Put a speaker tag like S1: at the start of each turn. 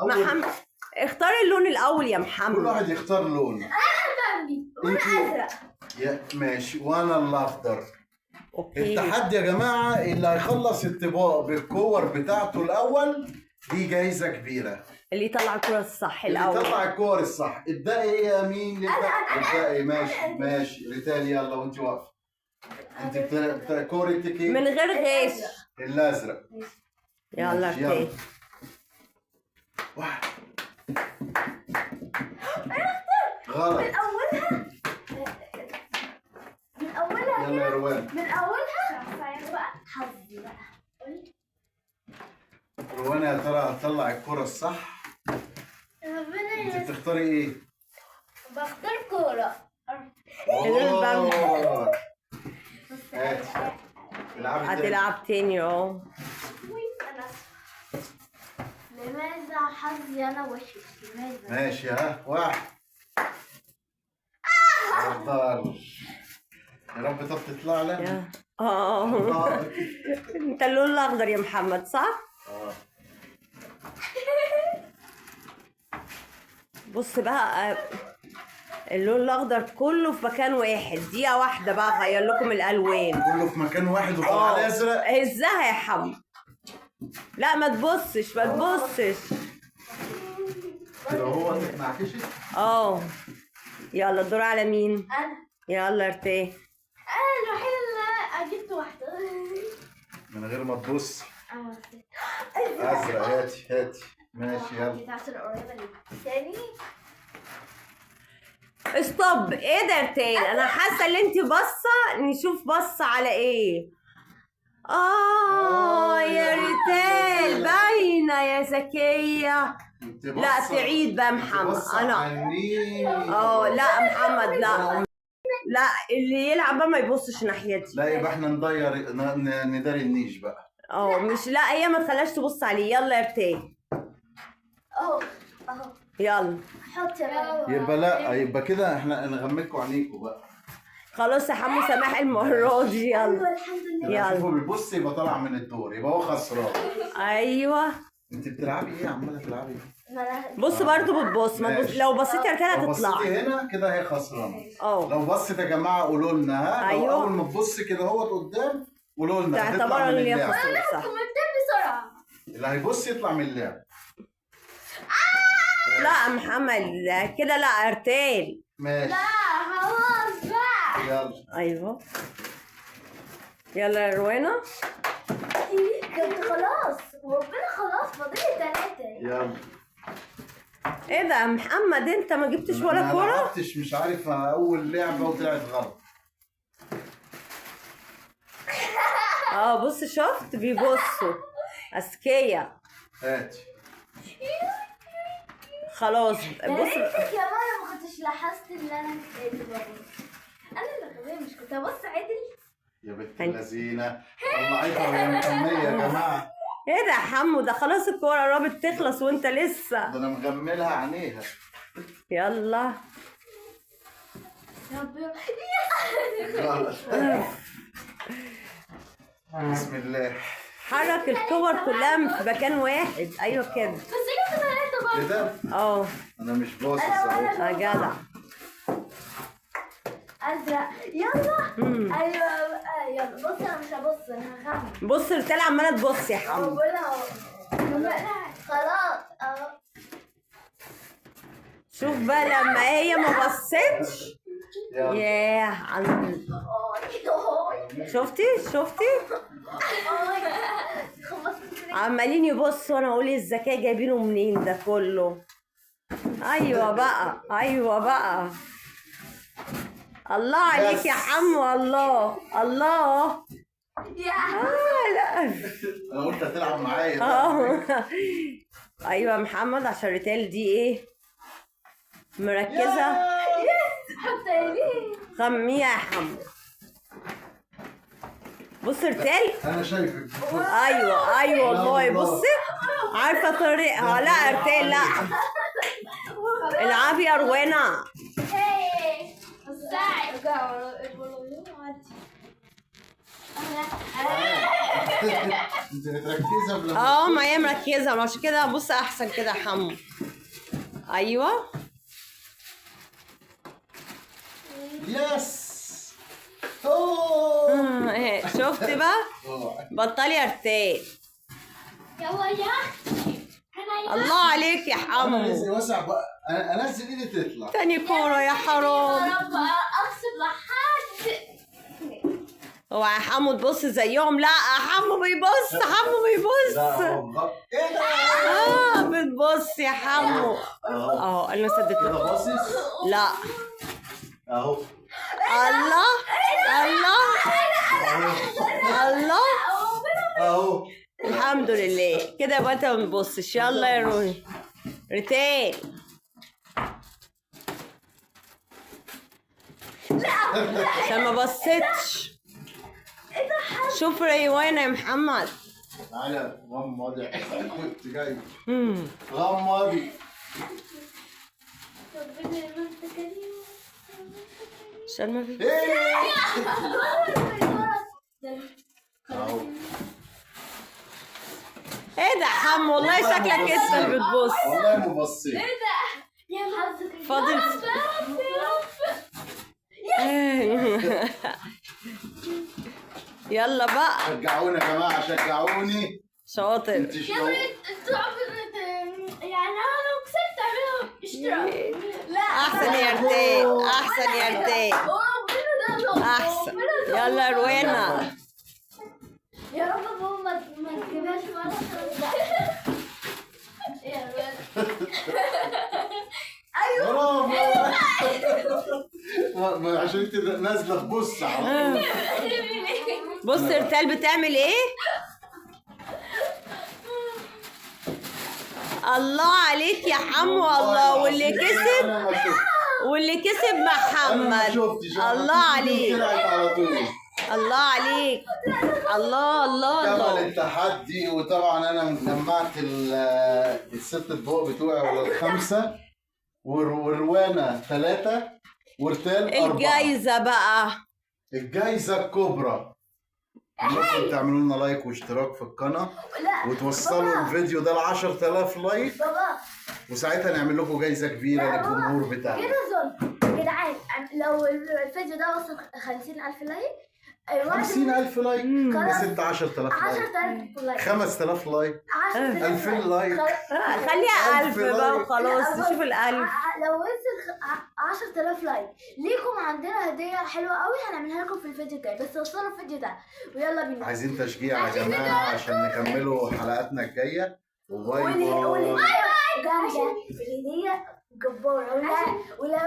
S1: اول
S2: محمد اختار اللون الاول يا
S1: كل
S2: محمد.
S1: واحد يختار لون.
S3: بامبي
S1: انت
S3: ازرق.
S1: يا ماشي، وانا الاخضر.
S2: okay.
S1: التحدي يا جماعة، اللي هيخلص الطباق بالكور بتاعته الاول دي جايزة كبيرة.
S2: اللي يطلع الكرة الصح
S1: اللي
S2: الاول.
S1: يطلع الكور الصح. ابدأي يا مين؟ نبدأ. ابدأي. ماشي ماشي ريتال، يلا وانت واقفة. انت كورتك ايه؟
S2: من غير غش.
S1: الازرق.
S2: يلا
S1: ماشي، يلا.
S2: ارتاح.
S1: واحد. غلط.
S3: من اولها، من اولها.
S1: يلا يا روان.
S3: من اولها بقى حظي بقى.
S1: روان يا ترى هتطلع الكرة الصح؟
S3: ربنا
S1: انت
S3: يستر.
S1: بتختاري ايه؟
S3: بختار كورة.
S2: البامبي.
S1: أوه. هاتي. العبي تاني.
S2: هتلعب تاني اهو.
S3: انا آسفة. لماذا حظي انا وحش؟ لماذا؟
S1: ماشي، ها، واحد. افضل يا رب. طب تطلع لنا.
S2: اه انت اللون الاخضر يا محمد صح؟
S1: اه.
S2: بص بقى، اللون الاخضر كله في مكان واحد. دقيقة واحدة بقى غير لكم الالوان.
S1: كله في مكان واحد وطلع الازرق.
S2: هزها يا حمو. لا ما تبصش، ما تبصش.
S1: كده هو اتنعكشت.
S2: اه يلا الدور على مين؟
S3: انا.
S2: يلا ارتاح.
S3: انا الوحيدة اللي جبت واحدة.
S1: من غير ما تبص.
S3: أنا
S1: ازرق. هاتي هاتي. ماشي يلا.
S3: بتاعت القريبة اللي تاني.
S2: stop. ايه ده يا ارتاح؟ انا حاسه ان انت باصة. نشوف باصة على ايه. اه يا ريتال باينة يا ذكية.
S1: انت
S2: لا
S1: باصة-
S2: تعيد بقى
S1: انت
S2: محمد.
S1: باصة
S2: انا
S1: على النيل.
S2: اه لا محمد، لا لا، اللي يلعب بقى ما يبصش ناحيتي.
S1: لا يبقى احنا ندير نداري النيش بقى.
S2: اه مش، لا هي ما تخليهاش تبص عليه. يلا يا ارتاح.
S3: اهو اهو.
S2: يلا.
S3: حط يا بابا.
S1: يبقى لا، يبقى كده احنا نغملكوا عينيكوا بقى.
S2: خلاص يا حمو سماح المرة دي. يلا.
S3: ايوه الحمد لله.
S2: يلا.
S1: شوفوا بيبص يبقى طالع من الدور، يبقى هو خسران.
S2: ايوه.
S1: انت بتلعبي ايه؟ عماله تلعبي ايه؟
S3: ما انا
S2: بص برضو بتبص، ما تبص.
S1: ماشي.
S2: لو بصيت يا ريتال
S1: لو
S2: هتطلع.
S1: بصيتي هنا كده هي خسرانة.
S2: اه.
S1: لو بصت يا جماعة قولوا لنا. ها، لو
S2: أيوه.
S1: اول ما تبص كده اهوت قدام قولوا لنا هتطلع
S2: تعتبر
S1: من
S2: اللي
S1: اللعب.
S2: خسرت صح.
S3: كومنتات بسرعة.
S1: اللي هيبص يطلع من اللعب.
S2: لا محمد كده، لا ارتال.
S1: ماشي.
S3: لا خلاص بقى.
S1: يلا.
S2: ايوه يلا يا روانا.
S3: كنت خلاص وربنا خلاص فاضل لي 3.
S1: يلا.
S2: ايه ده يا محمد، انت ما جبتش ولا
S1: ما
S2: كرة؟
S1: لعبتش، مش عارف، اول لعبه وطلعت غلط.
S2: اه بص شفت بيبصوا اذكياء.
S1: هاتي.
S2: خلاص
S3: يا
S2: بص.
S3: ريتك يا ماما ما كنتش لاحظت ان انا اللي ببص. انا اللي غبية، مش كنت ابص عدل.
S1: يا بنت اللذينه طلعتها وهي مغميه يا جماعة.
S2: ايه ده يا حمو، ده خلاص الكورة قربت تخلص وانت لسه.
S1: ده انا مغملها عينيها.
S2: يلا.
S3: يا رب.
S1: غلط. بسم الله.
S2: حرك الكور كلها في مكان واحد. ايوه كده.
S3: بس جبت 3 برضه.
S1: ايه ده؟
S2: اه
S1: انا مش باصص اهو.
S2: يا جدع.
S3: ازرق. يلا. ايوه بقى، يلا بص انا مش هبص، انا هغمض.
S2: بص ريتال عماله تبص يا حمو.
S3: بقولها اهو. خلاص اهو.
S2: شوف بقى لما هي ما بصتش.
S1: يلا.
S2: ياه شفتي شفتي عمالين يبصوا، انا اقول الذكاء جايبينه منين ده كله. ايوه بقى، ايوه بقى. الله عليك يا حمو، الله الله.
S3: يا
S2: لا.
S1: انا قلت هتلعب معايا.
S2: اه ايوه يا محمد، عشان ريتال دي ايه مركزه.
S3: حط ليه.
S2: غميها يا حمو. بص ريتال.
S1: انا شايفك.
S2: ايوه ايوه والله. بصي عارفه طريقها. لا ارتال، لا العبي يا روانا.
S1: انت متركزه في
S2: ما هي مركزه، عشان كده بص احسن كده يا حمو. ايوه
S1: yes. اوه
S2: شفت بقى؟ بطلي ارتاح.
S3: يلا يا اختي.
S2: الله عليك يا حمو.
S1: انا واسع بقى، انا انزل ايدي تطلع
S2: تاني كورة يا حرام.
S3: يا رب اقصد لحد.
S2: اوعى يا حمو تبص زيهم. لا حمو بيبص، حمو بيبص.
S1: ايه ده؟
S2: بتبص يا حمو. اهو انا سددت
S1: كده باصص.
S2: لا
S1: اهو.
S2: الله الله الله
S1: اهو.
S2: الحمد لله كده يبقى انت ما بتبصش. يلا يا روني. ريتال.
S3: لا
S2: عشان ما بصيتش. شوف ريوانة يا محمد.
S1: تعالى غمضي، كنت جاي. غمضي.
S3: ربنا انت كريم.
S2: عشان ما في. ايه ده يا حمو؟ والله شكلك انت اللي بتبص.
S1: والله ما بصيت.
S3: ايه ده؟ يا حظك.
S2: فاضل. يلا بقى
S1: شجعوني يا جماعة، شجعوني.
S2: شاطر.
S3: يعني انا لو كسبت اعملها اشتراك. لا
S2: احسن يا رتاج، احسن يا رتاج، احسن. يلا روانا.
S3: يا رب بابا ما تجيبهاش مرة. يا روانا. ايوه
S1: برافو. عشان انت نازله تبص على طول.
S2: بص رتال بتعمل ايه؟ الله عليك يا حمو. الله، واللي كسب، واللي كسب محمد. الله عليك، الله عليك، الله الله الله.
S1: كمل التحدي. وطبعا انا جمعت الست اطباق بتوعي ولا الخمسة، والروانه 3 ورتال 4.
S2: الجايزة بقى،
S1: الجايزة الكبرى. ممكن تعملوا لنا like واشتراك في القناة وتوصلوا الفيديو ده ل 10000 like
S3: بابا،
S1: وساعتها نعمل لكم جايزة كبيرة للجمهور بتاعنا.
S3: كده ظلم يا جدعان. لو الفيديو ده وصل 50000 like،
S1: 50000 like، بس انت 10000 like،
S3: 10000 like،
S1: 5000 like، 2000 like،
S2: خليها 1000 بقى وخلاص. نشوف ال1000.
S3: لو وصل 10000 like ليكم عندنا هديه حلوة قوي هنعملها لكم في الفيديو الجاي، بس وصلوا الفيديو ده ويلا بينا. عايزين
S1: تشجيع يا جماعة عشان نكملوا حلقاتنا الجاية. و bye bye.
S3: bye bye. الهدية جبارة. ولو